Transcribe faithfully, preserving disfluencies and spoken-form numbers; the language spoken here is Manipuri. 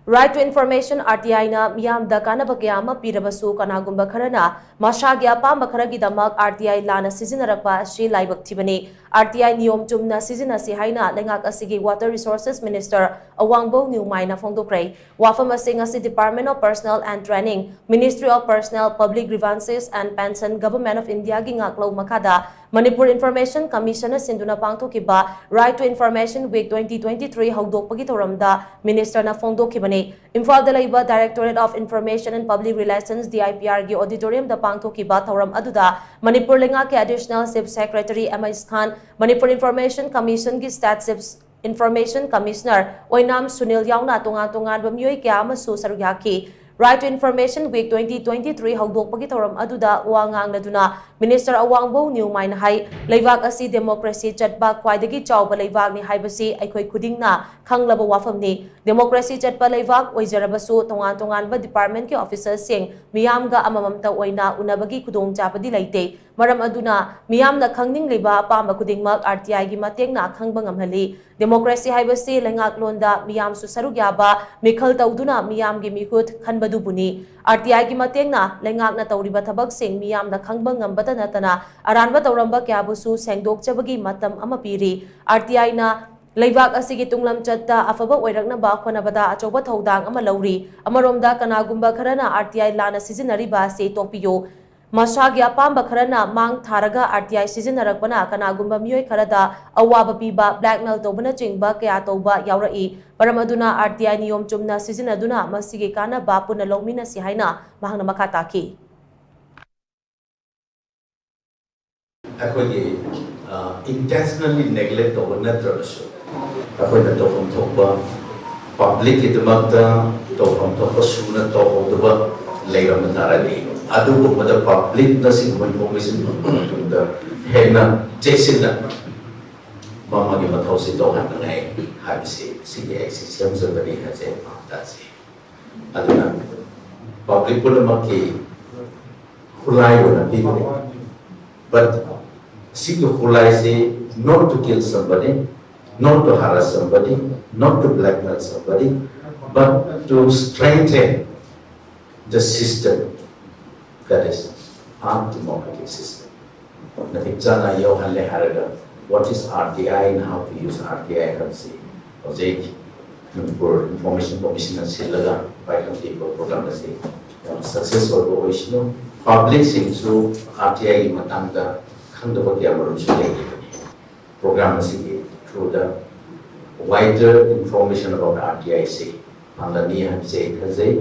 Right to Information, R T I, ꯅ ꯃꯤꯌꯥꯝꯗ ꯀꯥꯟꯅꯕ ꯀꯌꯥ ꯑꯃ ꯄꯤꯔꯕꯁꯨ, ꯀꯅꯥꯒꯨꯝꯕ ꯈꯔꯅ ꯃꯁꯥꯒꯤ ꯑꯄꯥꯝꯕ ꯈꯔꯒꯤꯗꯃꯛ R T I ꯂꯥꯟꯅ ꯁꯤꯖꯤꯟꯅꯔꯛꯄ ꯑꯁꯤ ꯂꯥꯏꯕꯛ ꯊꯤꯕꯅꯤ꯫ R T I ꯅꯤꯌꯣꯝ ꯆꯨꯝꯅ ꯁꯤꯖꯤꯟꯅꯁꯤ ꯍꯥꯏꯅ ꯂꯩꯉꯥꯛ ꯑꯁꯤꯒꯤ Water Resources Minister ꯑꯋꯥꯡꯕꯧ ꯅ꯭ꯌꯨꯃꯥꯏꯅ ꯐꯣꯡꯗꯣꯛꯈ꯭ꯔꯦ꯫ ꯋꯥꯐꯝ ꯑꯁꯤ ꯉꯁꯤ Department of Personnel and Training, Ministry of Personnel, Public Grievances and Pension, Government of India ꯒꯤ ꯉꯥꯛꯂꯧ ꯃꯈꯥꯗ Manipur Information Commission ꯅ ꯁꯤꯟꯗꯨꯅ ꯄꯥꯡꯊꯣꯛꯈꯤꯕ Right to Information Week twenty twenty-three ꯍꯧꯗꯣꯛꯄꯒꯤ ꯊꯧꯔꯝꯗ Minister ꯅ ꯐꯣꯡꯗꯣꯛꯈꯤꯕꯅꯤ꯫ ꯏꯝꯐꯥꯜꯗ ꯂꯩꯕ Directorate of Information and Public Relations, D I P R ꯒꯤ auditorium ꯗ ꯄꯥꯡꯊꯣꯛꯈꯤꯕ ꯊꯧꯔꯝ ꯑꯗꯨꯗ ꯃꯅꯤꯄꯨꯔ ꯂꯩꯉꯥꯛꯀꯤ Additional Chief Secretary M H Khan, Manipur Information Commission ꯒꯤ State Chief Information Commissioner ꯑꯣꯏꯅꯥꯝ ꯁꯨꯅꯤꯜ ꯌꯥꯎꯅ ꯇꯣꯉꯥꯟ ꯇꯣꯉꯥꯟꯕ ꯃꯤꯑꯣꯏ ꯀꯌꯥ ꯑꯃꯁꯨ ꯁꯔꯨꯛ ꯌꯥꯈꯤ꯫ Right to Information Week twenty twenty-three ꯍꯧꯗꯣꯛꯄꯒꯤ ꯊꯧꯔꯝ ꯑꯗꯨꯗ ꯋꯥ ꯉꯥꯡꯅꯗꯨꯅ Minister ꯑꯋꯥꯡꯕꯧ ꯅ꯭ꯌꯨꯃꯥꯏꯅ ꯍꯥꯏ, ꯂꯩꯕꯥꯛ ꯑꯁꯤ democracy ꯆꯠꯄ ꯈ꯭ꯋꯥꯏꯗꯒꯤ ꯆꯥꯎꯕ ꯂꯩꯕꯥꯛꯅꯤ ꯍꯥꯏꯕꯁꯤ ꯑꯩꯈꯣꯏ ꯈꯨꯗꯤꯡꯅ ꯈꯪꯂꯕ ꯋꯥꯐꯝꯅꯤ꯫ Democracy ꯆꯠꯄ ꯂꯩꯕꯥꯛ ꯑꯣꯏꯖꯔꯕꯁꯨ, ꯇꯣꯉꯥꯟ ꯇꯣꯉꯥꯟꯕ department ꯀꯤ officer ꯁꯤꯡ ꯃꯤꯌꯥꯝꯒ ꯑꯃꯃꯝꯇ ꯑꯣꯏꯅ ꯎꯅꯕꯒꯤ ꯈꯨꯗꯣꯡꯆꯥꯕꯗꯤ ꯂꯩꯇꯦ꯫ ꯃꯔꯝ ꯑꯗꯨꯅ ꯃꯤꯌꯥꯝꯅ ꯈꯪꯅꯤꯡꯂꯤꯕ ꯑꯄꯥꯝꯕ ꯈꯨꯗꯤꯡꯃꯛ R T I ꯒꯤ ꯃꯇꯦꯡꯅ ꯈꯪꯕ ꯉꯝꯍꯜꯂꯤ꯫ Democracy ꯍꯥꯏꯕꯁꯤ ꯂꯩꯉꯥꯛꯂꯣꯟꯗ ꯃꯤꯌꯥꯝꯁꯨ ꯁꯔꯨꯛ ꯌꯥꯕ, ꯃꯤꯈꯜ ꯇꯧꯗꯨꯅ ꯃꯤꯌꯥꯝꯒꯤ ꯃꯤꯍꯨꯠ ꯈꯟꯕꯗꯨꯕꯨꯅꯤ꯫ R T I ꯒꯤ ꯃꯇꯦꯡꯅ ꯂꯩꯉꯥꯛꯅ ꯇꯧꯔꯤꯕ ꯊꯕꯛꯁꯤꯡ ꯃꯤꯌꯥꯝꯅ ꯈꯪꯕ ꯉꯝꯕꯇ ꯅꯠꯇꯅ, ꯑꯔꯥꯟꯕ ꯇꯧꯔꯝꯕ ꯀꯌꯥꯕꯨꯁꯨ ꯁꯦꯡꯗꯣꯛꯆꯕꯒꯤ ꯃꯇꯝ ꯑꯃ ꯄꯤꯔꯤ꯫ R T I ꯅ ꯂꯩꯕꯥꯛ ꯑꯁꯤꯒꯤ ꯇꯨꯡꯂꯝꯆꯠꯇ ꯑꯐꯕ ꯑꯣꯏꯔꯛꯅꯕ ꯍꯣꯠꯅꯕꯗ ꯑꯆꯧꯕ ꯊꯧꯗꯥꯡ ꯑꯃ ꯂꯧꯔꯤ꯫ ꯑꯃꯔꯣꯝꯗ, ꯀꯅꯥꯒꯨꯝꯕ ꯈꯔꯅ R T I ꯂꯥꯟꯅ ꯁꯤꯖꯤꯟꯅꯔꯤꯕ ꯑꯁꯤ ꯇꯣꯛꯄꯤꯌꯨ꯫ ꯃꯁꯥꯒꯤ ꯑꯄꯥꯝꯕ ꯈꯔꯅ ꯃꯥꯡ ꯊꯥꯔꯒ R T I ꯁꯤꯖꯤꯟꯅꯔꯛꯄꯅ ꯀꯅꯥꯒꯨꯝꯕ ꯃꯤꯑꯣꯏ ꯈꯔꯗ ꯑꯋꯥꯕ ꯄꯤꯕ, blackmail ꯇꯧꯕꯅꯆꯤꯡꯕ ꯀꯌꯥ ꯇꯧꯕ ꯌꯥꯎꯔꯛꯏ꯫ ꯃꯔꯝ ꯑꯗꯨꯅ R T I ꯅꯤꯌꯣꯝ ꯆꯨꯝꯅ ꯁꯤꯖꯤꯟꯅꯗꯨꯅ ꯃꯁꯤꯒꯤ ꯀꯥꯟꯅꯕ ꯄꯨꯟꯅ ꯂꯧꯃꯤꯟꯅꯁꯤ ꯍꯥꯏꯅ ꯃꯍꯥꯛꯅ ꯃꯈꯥ ꯇꯥꯈꯤ꯫ ꯑꯩꯈꯣꯏꯒꯤ, ꯑ, intentionally neglect ꯇꯧꯕ ꯅꯠꯇ꯭ꯔꯒꯁꯨ, ꯑꯩꯈꯣꯏꯅ ꯇꯧꯐꯝ ꯊꯣꯛꯄ, public ꯀꯤꯗꯃꯛꯇ ꯇꯧꯐꯝ ꯊꯣꯛꯄ ꯁꯨꯅ ꯇꯧꯍꯧꯗꯕ ꯂꯩꯔꯝꯕ ꯇꯥꯔꯗꯤ, ꯑꯗꯨꯒꯨꯝꯕꯗ public ꯅ ꯁꯤꯒꯨꯝꯕ information ꯐꯪꯕ ꯃꯇꯝꯗ ꯍꯦꯟꯅ ꯆꯦꯛꯁꯤꯟꯅ ꯃꯥ ꯃꯥꯒꯤ ꯃꯊꯧꯁꯤ ꯇꯧꯍꯟꯅꯤꯡꯉꯥꯏ ꯍꯥꯏꯕꯁꯤ, ꯁꯤꯒꯤ ꯑꯩꯁꯤ ꯁꯦꯝꯖꯕꯅꯤ ꯍꯥꯏꯖꯩ ꯃꯍꯥꯛ ꯇꯥꯖꯩ꯫ ꯑꯗꯨꯅ public ꯄꯨꯝꯅꯃꯛꯀꯤ ꯈꯨꯠꯂꯥꯏ ꯑꯣꯏꯅ ꯄꯤꯕꯅꯤ꯫ But ꯁꯤꯒꯤ ꯈꯨꯠꯂꯥꯏꯁꯤ not to kill somebody, not to harass somebody, not to blackmail somebody, But to strengthen the system, that is our democratic system. ꯃꯇꯤꯛ ꯆꯥꯅ ꯌꯧꯍꯜꯂꯦ ꯍꯥꯏꯔꯒ, what is R T I and how to use R T I ꯍꯥꯏꯕꯁꯤ ꯍꯧꯖꯤꯛ ꯃꯅꯤꯄꯨꯔ ꯏꯟꯐꯣꯔꯃꯦꯁꯟ ꯀꯣꯃꯤꯁꯟꯅ ꯁꯤꯜꯂꯒ ꯄꯥꯏꯈꯠꯂꯤꯕ ꯄ꯭ꯔꯣꯒ꯭ꯔꯥꯝ ꯑꯁꯤ ꯌꯥꯝ ꯁꯛꯁꯦꯁ ꯑꯣꯏꯕ ꯑꯣꯏꯁꯅꯨ꯫ ꯄꯕ꯭ꯂꯤꯛꯁꯤꯡꯁꯨ R T I ꯒꯤ ꯃꯇꯥꯡꯗ ꯈꯪꯗꯕ ꯀꯌꯥ ꯃꯔꯨꯝꯁꯨ ꯂꯩꯔꯤꯕꯅꯤ꯫ ꯄ꯭ꯔꯣꯒ꯭ꯔꯥꯝ ꯑꯁꯤꯒꯤ through the wider information about R T I ꯁꯤ ꯐꯪꯂꯅꯤ ꯍꯥꯏꯕꯁꯤ ꯑꯩ ꯊꯥꯖꯩ꯫